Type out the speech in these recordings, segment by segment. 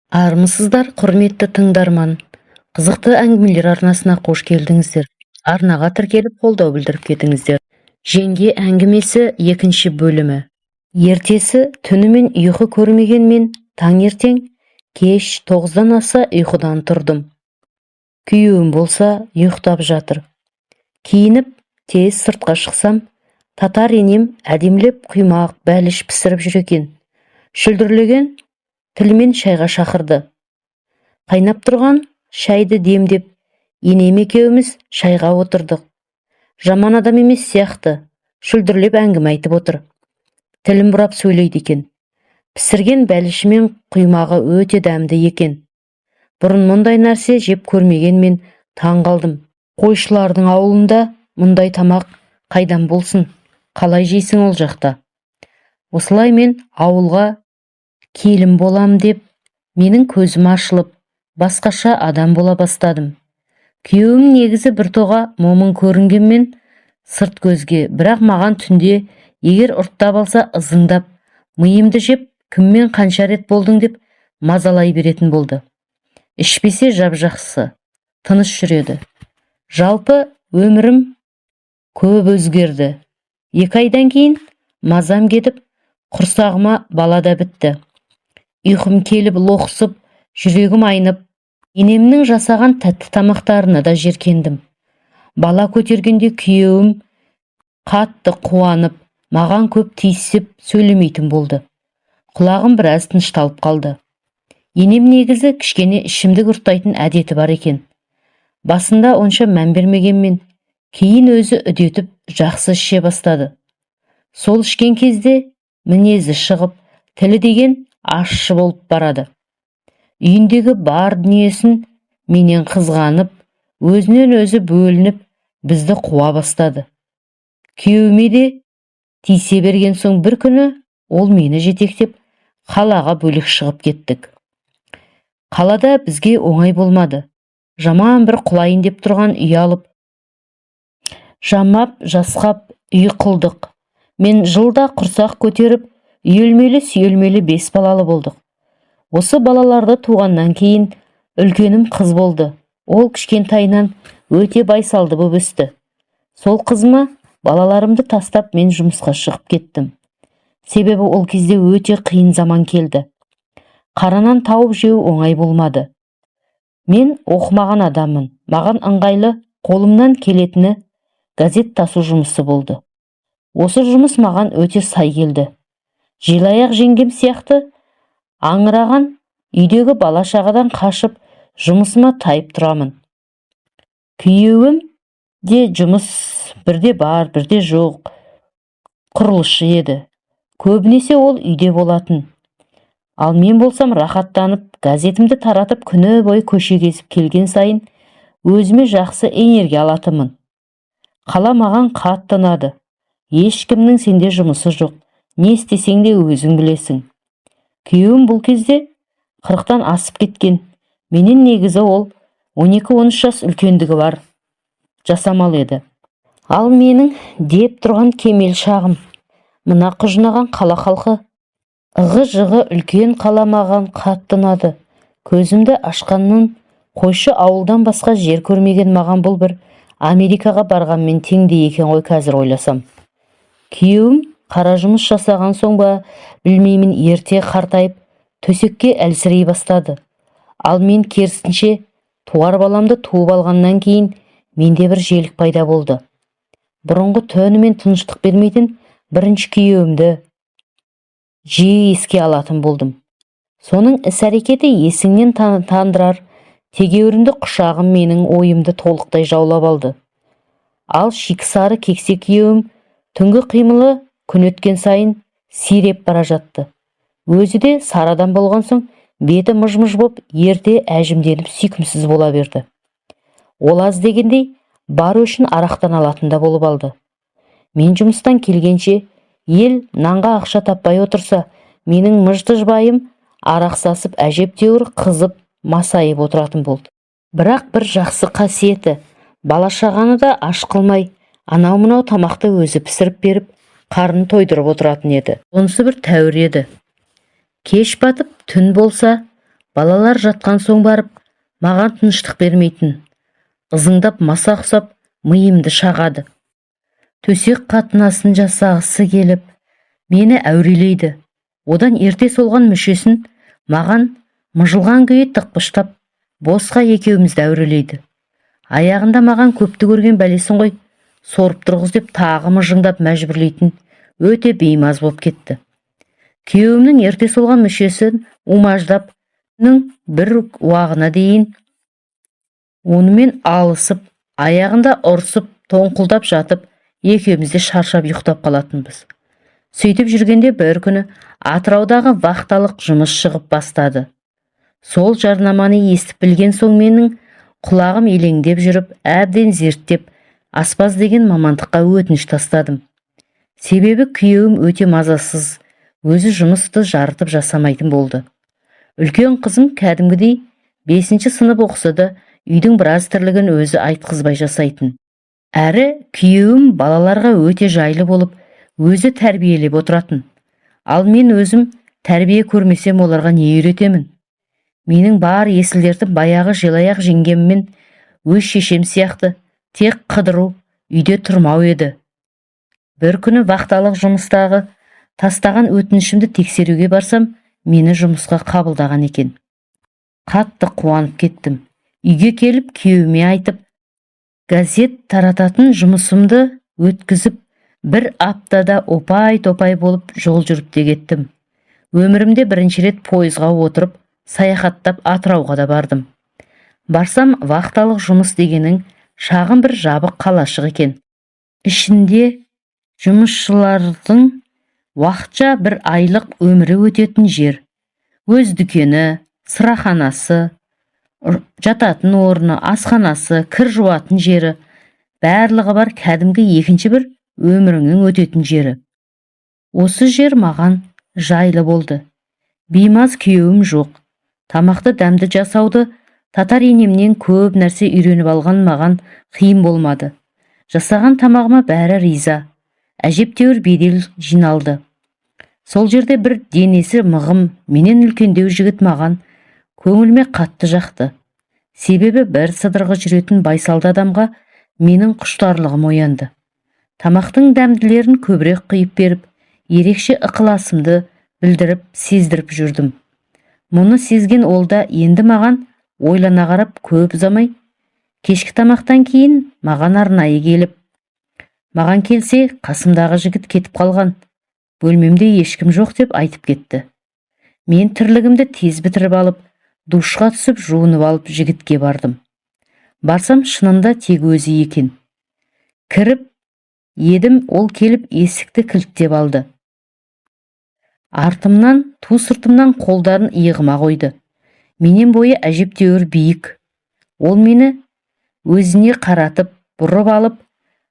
Армысыздар, құрметті тыңдарман! Қызықты әңгімелер арнасына қош келдіңіздер. Арнаға тіркеліп, қолдау білдіріп кетіңіздер. Жеңге әңгімесі, екінші бөлімі. Ертесі түнімен ұйқы көрмеген мен таңертең кеш 9-дан аса ұйқыдан тұрдым. Күйеуім болса, ұйықтап жатыр. Киініп, тез сыртқа шықсам, татар енем әдемілеп құймақ, бәліш пісіріп жүр екен. Шүлдірлеген тілімен шайға шақырды. Қайнап тұрған шайды демдеп, енем екеуміз шайға отырдық. Жаман адам емес сияқты, шүлдірлеп әңгіме айтып отыр. Тілін бұрап сөйлейді екен. Пісірген бәліші мен құймағы өте дәмді екен. Бұрын мұндай нәрсе жеп көрмеген мен таң қалдым. Қойшылардың ауылында мұндай тамақ қайдан болсын, қалай жейсің ол жақта? Осылай мен ауылға келін болам деп, менің көзім ашылып, басқаша адам бола бастадым. Күйеуім негізі біртоға момын көрінгенмен сырт көзге, бірақ маған түнде егер ұрттап алса, ызыңдап, миымды жеп, кіммен қанша рет болдың деп мазалай беретін болды. Ішпесе жап-жақсы, тыныш жүреді. Жалпы өмірім көп өзгерді. 2 айдан кейін мазам кетіп, құрсағыма бала да бітті. Ұйқым келіп лоқсып, жүрегім айнып, енемнің жасаған тәтті тамақтарына да жеркендім. Бала көтергенде күйеуім қатты қуанып, маған көп тиісіп сөйлемейтін болды. Құлағым біраз тынышталып қалды. Енем негізі кішкене ішімдік ұрттайтын әдеті бар екен. Басында онша мән бермегенмен, кейін өзі үдетіп, жақсы іше бастады. Сол ішкен кезде мінезі шығып, тілі деген ащы болып барады. Үйіндегі бар дүниесін менен қызғанып, өзінен өзі бөлініп, бізді қуа бастады. Күйеуіме де тиісе берген соң, бір күні ол мені жетектеп, қалаға бөлек шығып кеттік. Қалада бізге оңай болмады. Жаман бір құлайын деп тұрған үй алып, жамап жасқап үй қылдық. Мен жылда құрсақ көтеріп, үйелмелі сүйелмелі бес балалы болдық. Осы балаларды туғаннан кейін үлкенім қыз болды. Ол кішкентайынан өте байсалды боп өсті. Сол қызыма балаларымды тастап, мен жұмысқа шығып кеттім. Себебі ол кезде өте қиын заман келді. Қара нан тауып жеу оңай болмады. Мен оқымаған адаммын. Маған ыңғайлы, қолымнан келетіні газет тасу жұмысы болды. Осы жұмыс маған өте сай келді. Желаяқ жеңгем сияқты аңыраған үйдегі бала-шағадан қашып, жұмысыма тайып тұрамын. Күйеуім де жұмыс бірде бар, бірде жоқ, құрылысшы еді. Көбінесе ол үйде болатын. Ал мен болсам, рахаттанып газетімді таратып, күні бойы көше кезіп келген сайын өзіме жақсы энергия алатынмын. Қала маған қатты ұнады. Ешкімнің сенде жұмысы жоқ, не істесең де өзің білесің. Күйеуім бұл кезде 40-тан асып кеткен. Менен негізі ол 12-13 жас үлкендігі бар, жасамал еді. Ал менің деп тұрған кемел шағым. Мына құжынаған қала халқы, ығы-жығы үлкен қала маған қатты ұнады. Көзімді ашқаннан қойшы ауылдан басқа жер көрмеген маған бұл бір Америкаға барғанмен теңдей екен ғой қазір ойласам. Күйеуім қара жұмыс жасаған соң ба, білмеймін, ерте қартайып, төсекке әлсірей бастады. Ал мен керісінше, туар баламды туып алғаннан кейін менде бір желік пайда болды. Бұрынғы түнімен тыныштық бермейтін бірінші күйеуімді жиі еске алатын болдым. Соның іс-әрекеті есіңнен тандырар тегеурінді құшағым менің ойымды толықтай жаулап алды. Ал шикісары кексе күйеуім түнгі қимылы күн өткен сайын сиреп бара жатты. Өзі де сары адам болған соң, беті мыж-мыж боп, ерте әжімденіп, сүйкімсіз бола берді. Ол аз дегендей, бар өшін арақтан алатын да болып алды. Мен жұмыстан келгенше ел нанға ақша таппай отырса, менің мыжтыж байым арақ сасып, әжептәуір қызып, масайып отыратын болды. Бірақ бір жақсы қасиеті, бала-шағаны да аш қылмай, анау-мынау тамақты өзі пісіріп беріп, қарнын тойдырып отыратын еді. Онысы бір тәуір еді. Кеш батып, түн болса, Балалар жатқан соң барып маған тыныштық бермейтін, ызыңдап маса ұқсап миымды шағады. Төсек қатынасын жасағысы келіп мені әурелейді. Одан ерте солған мүшесін маған мыжылған күйі тықпыштап, босқа екеумізді әурелейді. Аяғында маған көпті көрген бәлесін ғой, сорып тұрғыз деп тағы мыжыңдап мәжбүрлейтін, өте беймаз болып кетті. Күйеуімнің ерте солған мүшесін умаждап, бір уағына дейін онымен алысып, аяғында ұрсып, тоңқылдап жатып, екеуміз де шаршап ұйықтап қалатынбыз. Сөйтіп жүргенде бір күні Атыраудағы вахталық жұмыс шығып бастады. Сол жарнаманы естіп білген соң менің құлағым елеңдеп жүріп, әбден зерттеп, аспаз деген мамандыққа өтініш тастадым. Себебі күйеуім өте мазасыз, өзі жұмысты жарытып жасамайтын болды. Үлкен қызым кәдімгідей бесінші сынып оқыса да, үйдің біраз тірлігін өзі айтқызбай жасайтын. Әрі күйеуім балаларға өте жайлы болып, өзі тәрбиелеп отыратын. Ал мен өзім тәрбие көрмесем, оларға не үйретемін? Менің бар есіл-дертім баяғы желаяқ жеңгеммен өз шешем сияқты тек қыдыру, үйде тұрмау еді. Бір күні вахталық жұмыстағы тастаған өтінішімді тексеруге барсам, мені жұмысқа қабылдаған екен. Қатты қуанып кеттім. Үйге келіп күйеуіме айтып, газет тарататын жұмысымды өткізіп, бір аптада опай-топай болып жол жүріп те кеттім. Өмірімде бірінші рет пойызға отырып, саяхаттап Атырауға да бардым. Барсам, вахталық жұмыс дегенің шағын бір жабық қалашық екен. Ішінде жұмысшылардың уақытша бір айлық өмірі өтетін жер. Өз дүкені, сыраханасы, жататын орны, асханасы, кір жуатын жері, барлығы бар, кәдімгі екінші бір өміріңнің өтетін жері. Осы жер маған жайлы болды. Беймаз күйеуім жоқ. Тамақты дәмді жасауды татар енемнен көп нәрсе үйреніп алған маған қиын болмады. Жасаған тамағыма бәрі риза. Әжептәуір бедел жиналды. Сол жерде бір денесі мығым, менен үлкендеу жігіт маған көңіліме қатты жақты. Себебі бір сыдырғы жүретін байсалды адамға менің құштарлығым оянды. Тамақтың дәмділерін көбірек құйып беріп, ерекше ықыласымды білдіріп, сездіріп жүрдім. Мұны сезген ол да енді маған ойлана қарап, көп ұзамай кешкі тамақтан кейін маған арнайы келіп, маған келсе, қасымдағы жігіт кетіп қалған, бөлмемде ешкім жоқ деп айтып кетті. Мен тірлігімді тез бітіріп алып, душқа түсіп, жуынып алып, жігітке бардым. Барсам, шынында тек өзі екен. Кіріп едім, ол келіп есікті кілттеп алды. Артымнан, ту сыртымнан қолдарын иығыма қойды. Менен бойы әжептәуір биік. Ол мені өзіне қаратып, бұрып алып,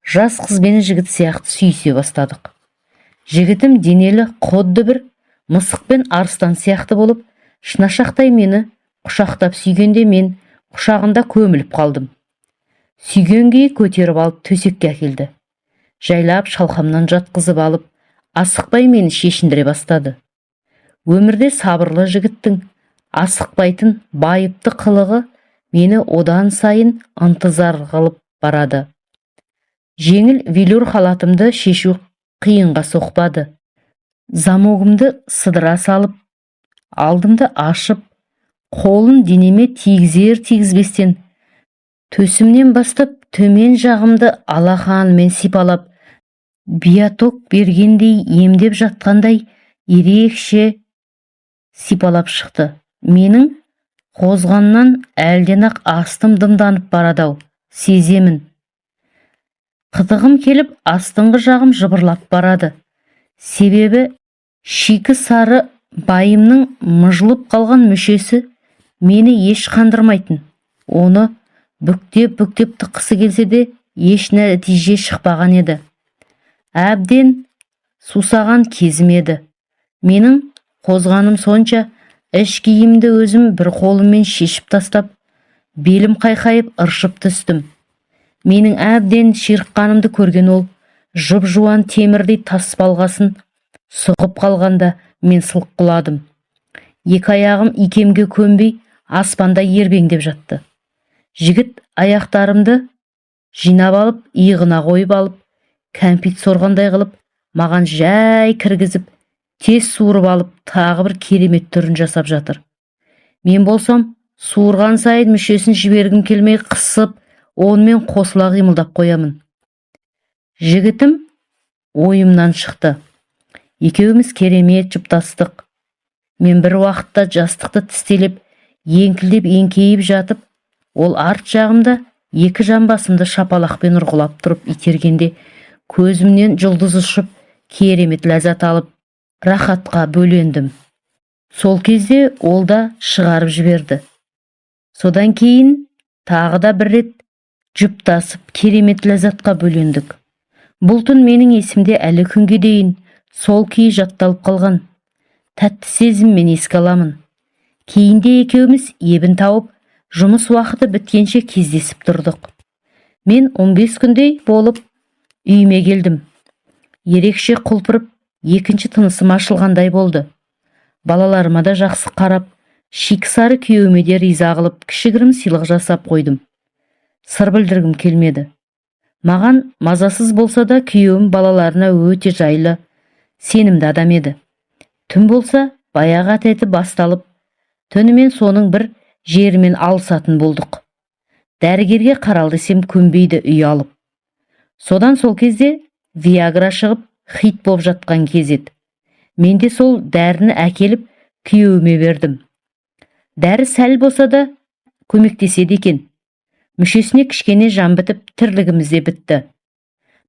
жас қыз бен жігіт сияқты сүйісе бастадық. Жігітім денелі, құдды бір мысық пен арыстан сияқты болып, шынашақтай мені құшақтап сүйгенде, мен құшағында көміліп қалдым. Сүйген күйі көтеріп алып төсекке әкелді. Жайлап шалқамнан жатқызып алып, асықпай мені шешіндіре бастады. Өмірде сабырлы жігіттің асықпайтын байыпты қылығы мені одан сайын ынтызар қылып барады. Жеңіл велюр халатымды шешу қиынға соқпады. Замогымды сыдыра салып, алдымды ашып, қолын денеме тигізер тигізбестен төсімнен бастап төмен жағымды алақанымен сипалап, биоток бергендей, емдеп жатқандай ерекше сипалап шықты. Менің қозғаннан әлден-ақ астым дымданып барады-ау, сеземін. Қытығым келіп, астыңғы жағым жыбырлап барады. Себебі шикі сары байымның мыжылып қалған мүшесі мені еш қандырмайтын. Оны бүктеп-бүктеп тыққысы келсе де, еш нәтиже шықпаған еді. Әбден сусаған кезім еді. Менің қозғаным сонша, іш киімді өзім бір қолыммен шешіп тастап, белім қайқайып ыршып түстім. Менің әбден ширыққанымды көрген ол жұп-жуан темірдей тас балғасын сұғып қалғанда, мен сылқ құладым. Екі аяғым икемге көнбей, аспанда ербеңдеп жатты. Жігіт аяқтарымды жинап алып, иығына қойып алып, кәмпит сорғандай қылып, маған жай кіргізіп, тез суырып алып, тағы бір керемет түрін жасап жатыр. Мен болсам, суырған сайын мүшесін жібергім келмей қысып, онымен қосыла қимылдап қоямын. Жігітім ойымнан шықты. Екеуміз керемет жұптастық. Мен бір уақытта жастықты тістелеп, еңкілдеп еңкейіп жатып, ол арт жағымда екі жамбасымды шапалақпен ұрғылап тұрып итергенде, көзімнен жұлдыз ұшып, керемет ләззат алып, рахатқа бөлендім. Сол кезде ол да шығарып жіберді. Содан кейін тағы да бір рет жұптасып, керемет ләззатқа бөлендік. Бұл түн менің есімде әлі күнге дейін сол күйі жатталып қалған. Тәтті сезіммен еске аламын. Кейінде екеуміз ебін тауып, жұмыс уақыты біткенше кездесіп тұрдық. Мен 15 күндей болып үйіме келдім. Ерекше құлпырып, екінші тынысым ашылғандай болды. Балаларыма да жақсы қарап, шикісары күйеуіме де риза қылып, кішігірім сыйлық жасап қойдым. Сыр білдіргім келмеді. Маған мазасыз болса да, күйеуім балаларына өте жайлы, сенімді адам еді. Түн болса, баяғы әдеті басталып, түнімен соның бір жерімен алысатын болдық. Дәрігерге қарал десем, көнбейді үй алып. Содан сол кезде Виагра шығып, хит боп жатқан кез еді. Мен де сол дәріні әкеліп күйеуіме бердім. Дәрі сәл болса да көмектеседі екен. Мүшесіне кішкене жан бітіп, тірлігіміз де бітті.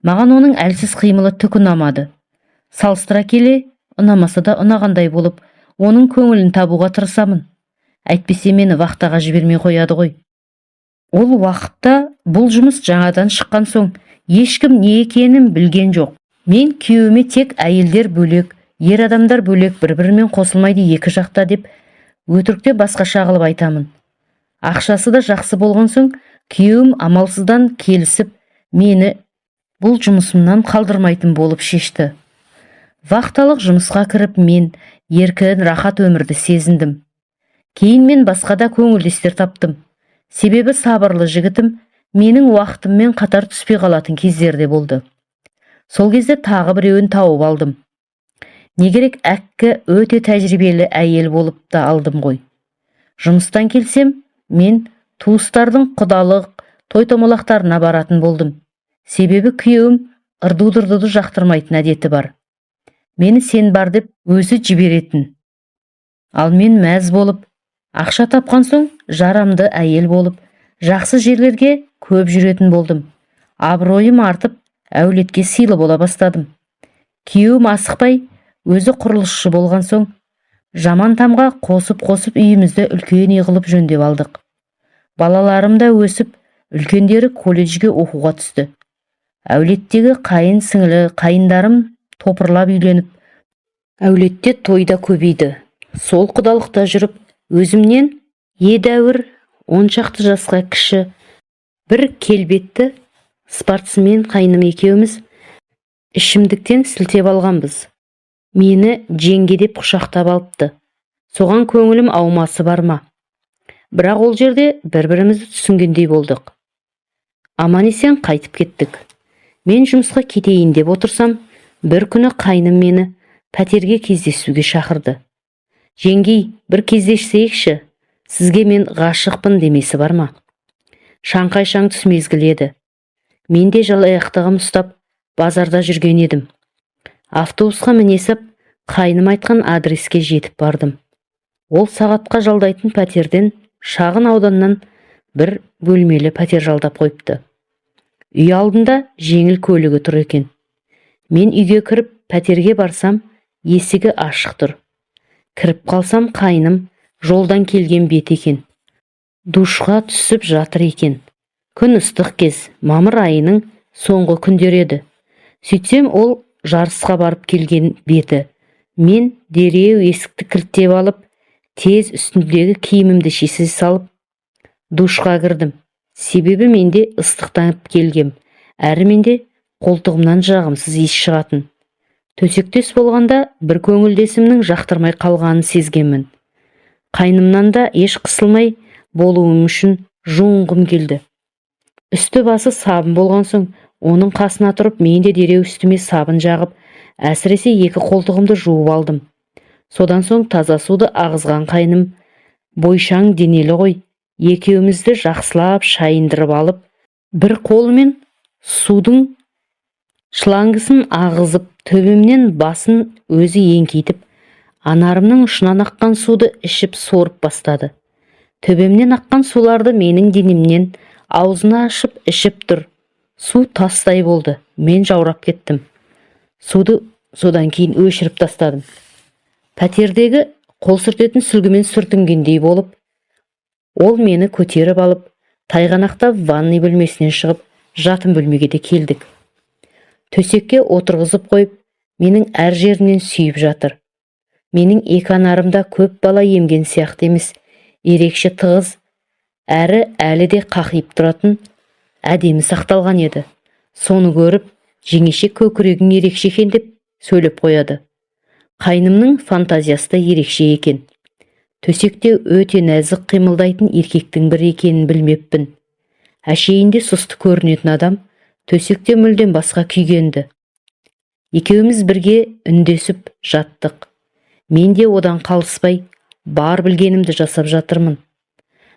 Маған оның әлсіз қимылы түк ұнамады. Салыстыра келе, ұнамаса да ұнағандай болып, оның көңілін табуға тырысамын. Әйтпесе мені вахтаға жібермей қояды ғой. Ол уақытта бұл жұмыс жаңадан шыққан соң, ешкім не екенін білген жоқ. Мен күйеуіме тек әйелдер бөлек, ер адамдар бөлек, бір-бірімен қосылмайды екі жақта деп өтірікте басқаша қылып айтамын. Ақшасы да жақсы болған соң, күйеуім амалсыздан келісіп, мені бұл жұмысымнан қалдырмайтын болып шешті. Вахталық жұмысқа кіріп, мен еркін, рахат өмірді сезіндім. Кейін мен басқа да көңілдестер таптым. Себебі сабырлы жігітім менің уақытыммен қатар түспей қалатын кездер де болды. Сол кезде тағы біреуін тауып алдым. Не керек, әккі өте тәжірибелі әйел болып та алдым ғой. Жұмыстан келсем, мен туыстардың құдалық, той томалақтарына баратын болдым. Себебі күйеуім ырду-дырдуды жақтырмайтын әдеті бар. Мені сен бар деп өзі жіберетін. Ал мен мәз болып, ақша тапқан соң жарамды әйел болып, жақсы жерлерге көп жүретін болдым. Абыройым артып, әулетке сыйлы бола бастадым. Күйеуім асықпай, өзі құрылысшы болған соң, жаман тамға қосып-қосып үйімізді үлкен үй қылып жөндеп алдық. Балаларым да өсіп, үлкендері колледжге оқуға түсті. Әулеттегі қайын сіңілі, қайындарым топырлап үйленіп, әулетте той да көбейді. Сол құдалықта жүріп, өзімнен едәуір 10 шақты жасқа кіші бір келбетті спортсмен қайным екеуміз ішімдіктен сілтеп алғанбыз. Мені жеңге деп құшақтап алыпты. Соған көңілім аумасы бар ма? Бірақ ол жерде бір-бірімізді түсінгендей болдық. Аман-есен қайтып кеттік. Мен жұмысқа кетейін деп отырсам, бір күні қайным мені пәтерге кездесуге шақырды. Жеңгей, бір кездесейікші, сізге мен ғашықпын демесі бар ма? Шаңқай шаң түс мезгілі еді. Мен де жалаяқтығым ұстап, базарда жүрген едім. Автобусқа міне сап, қайным айтқан адреске жетіп бардым. Ол сағатқа жалдайтын пәтерден шағын ауданнан бір бөлмелі пәтер жалдап қойыпты. Үй алдында жеңіл көлігі тұр екен. Мен үйге кіріп, пәтерге барсам, есігі ашық тұр. Кіріп қалсам, қайным жолдан келген бет екен. Душқа түсіп жатыр екен. Күн ыстық кез, мамыр айының соңғы күндері еді. Сөйтсем, ол жарысқа барып келген беті. Мен дереу есікті кілттеп алып, тез үстімдегі киімімді шеше салып, душқа кірдім. Себебі менде ыстықтанып келгем, әрі менде қолтығымнан жағымсыз иіс шығатын. Төсектес болғанда бір көңілдесімнің жақтырмай қалғанын сезгенмін. Қайнымнан да еш қысылмай болуым үшін жуынғым келді. Үсті-басы сабын болған соң, оның қасына тұрып, мен де дереу үстіме сабын жағып, әсіресе екі қолтығымды жуып алдым. Содан соң таза суды ағызған қайным бойшаң денелі ғой, екеумізді жақсылап шайындырып алып, бір қолымен судың шлангысын ағызып, төбемнен басын өзі еңкейтіп, анарымның ұшынан аққан суды ішіп сорып бастады. Төбемнен аққан суларды менің денемнен аузына ашып ішіп тұр. Су тастай болды, мен жаурап кеттім. Суды содан кейін өшіріп тастадым. Пәтердегі қол сүртетін сүлгімен сүртінгендей болып, ол мені көтеріп алып, тайғанақтап ванный бөлмесінен шығып, жатын бөлмеге де келдік. Төсекке отырғызып қойып, менің әр жерімнен сүйіп жатыр. Менің екі анарым да көп бала емген сияқты емес, ерекше тығыз, әрі әлі де қақиып тұратын әдемі сақталған еді. Соны көріп, жеңеше көкірегің ерекше екен деп сөйлеп қояды. Қайнымның фантазиясы да ерекше екен. Төсекте өте нәзік қимылдайтын еркектің бірі екенін білмеппін. Әшейінде сұсты көрінетін адам төсекте мүлдем басқа күйге енді. Екеуміз бірге үндесіп жаттық. Мен де одан қалыспай, бар білгенімді жасап жатырмын.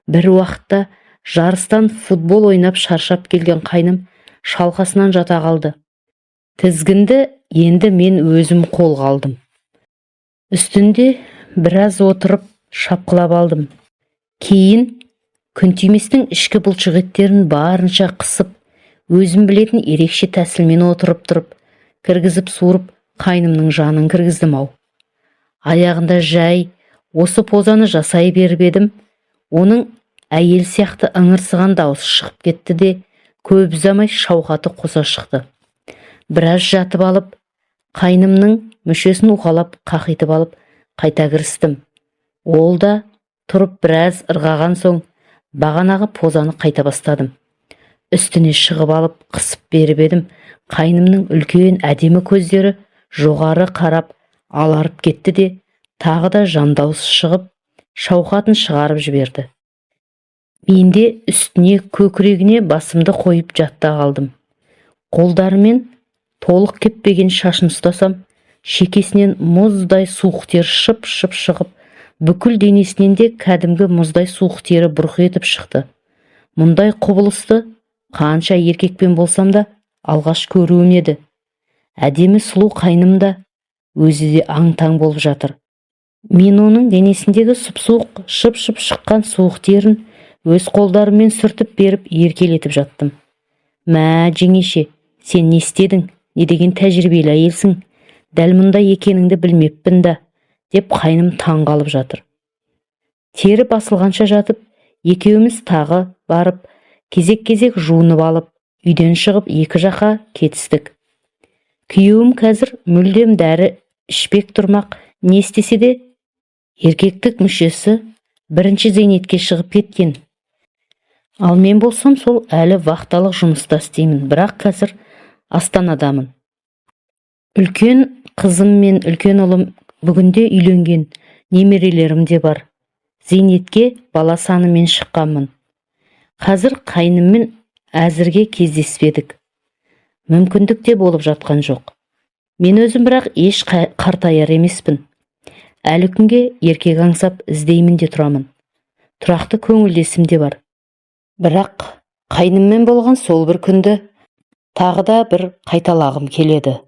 Бір уақытта жарыстан футбол ойнап шаршап келген қайным шалқасынан жата қалды. Тізгінді енді мен өзім қолға алдым. Үстінде біраз отырып шапқылап алдым. Кейін күнтиместің ішкі бұлшық еттерін барынша қысып, өзім білетін ерекше тәсілмен отырып тұрып, кіргізіп суырып, қайнымның жанын кіргіздім ау. Аяғында жай осы позаны жасай беріп едім, оның әйел сияқты ыңырсыған даусы шығып кетті де, көп ұзамай шауқаты қоса шықты. Біраз жатып алып, қайнымның мүшесін уқалап қақитып алып, қайта кірістім. Ол да тұрып біраз ырғаған соң, бағанағы позаны қайта бастадым. Үстіне шығып алып қысып беріп едім, қайнымның үлкен әдемі көздері жоғары қарап аларып кетті де, тағы да жан дауысы шығып, шауқатын шығарып жіберді. Мен де үстіне көкірегіне басымды қойып жатта қалдым. Қолдарымен толық кеппеген шашын ұстасам, шекесінен мұздай суық тер шып-шып шығып, бүкіл денесінен де кәдімгі мұздай суық тері бұрқ етіп шықты. Мұндай құбылысты қанша еркекпен болсам да алғаш көруім еді. Әдемі сұлу қайным да өзі де аң-таң болып жатыр. Мен оның денесіндегі сұп-суық шып-шып шыққан суық терін өз қолдарыммен сүртіп беріп еркелетіп жаттым. Мә, жеңеше, сен не істедің? Не деген тәжірибелі әйелсің? Дәл мұндай екеніңді білмеппін да, деп қайным таң қалып жатыр. Тері басылғанша жатып, екеуміз тағы барып, кезек-кезек жуынып алып, үйден шығып екі жаққа кетістік. Күйеуім қазір мүлдем дәрі ішпек тұрмақ, не істесе де еркектік мүшесі бірінші зейнетке шығып кеткен. Ал мен болсам сол әлі вахталық жұмыста істеймін, бірақ қазір Астанадамын. Үлкен қызым мен үлкен ұлым бүгінде үйленген, немерелерім де бар. Зейнетке бала санымен шыққанмын. Қазір қайныммен әзірге кездеспедік. Мүмкіндік те болып жатқан жоқ. Мен өзім бірақ еш қартаяр емеспін. Әлі күнге еркек аңсап іздеймін де тұрамын. Тұрақты көңілдесім де бар. Бірақ қайныммен болған сол бір күнді тағы да бір қайталағым келеді.